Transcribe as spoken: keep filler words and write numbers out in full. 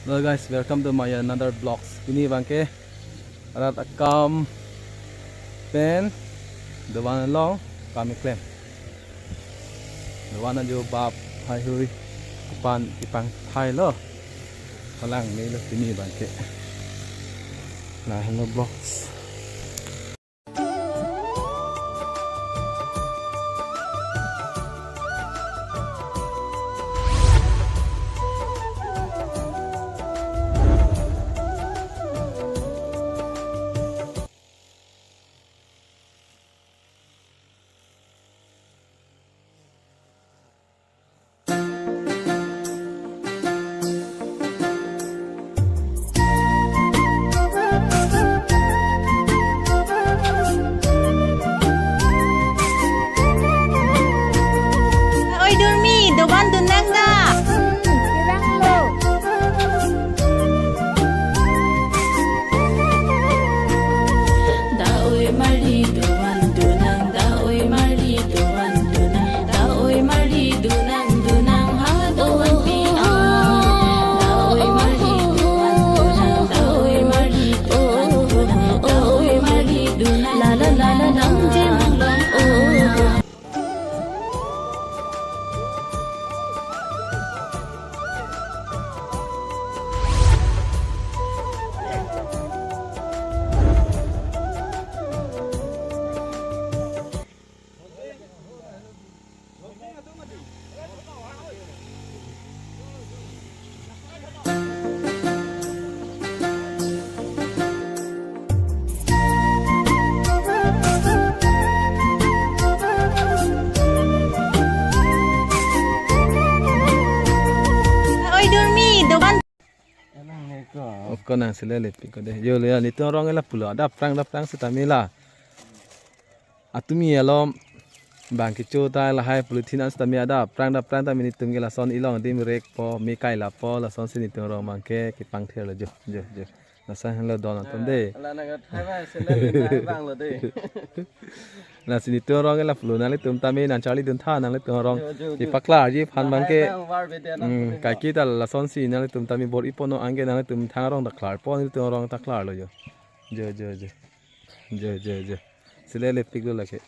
Hello guys, welcome to my another vlogs. Pini abangke arat akam pen dovan along kami klem. Dovan ajo bap haihui kepan kepangthailo. Palang nelo pini abangke. Nah, hello vlogs. Oi Durmi, dovan dun nang da. Hmm, bilang lo. Da oi marli dovan dun nang, da oi marli dovan dun nang, da oi marli dun nang, dun nang ha dovan pi a. Da oi marli dovan dun nang, da oi marli dovan dun nang, da oi marli dun nang, la la la la la, je nang long o. Oi Durmi, dovan. Oko nang sile lepi ko de. Yo le, nelitum arong ke lapulo. Adap prang, adap prang setame la. Atumi alom bang kecho ta lahai polythene an setame adap prang, adap prang tame nelitum ke lason ilong adim rekpo, me kai lapo, lasonsi nelitum arong abangke kepangthailo jo, jo, jo. Lason helo don atum de. Ala nang thai ba sendal thai bang lo de. Lasi nelitum arong ke lapulo, nanglitum tame nang charli dun tha, nanglitum arong. Jo, jo, jo. Ipaklarji aphan abangke. Thai bang war bede nang hmm, pute kaike ta lasonsi nanglitum tame bor-ipo non anke nanglitum thang arong ta klarpo, nelitum arong ta klarlo jo. Jo, jo, jo. Jo, jo, jo. Sile lepiklo lake.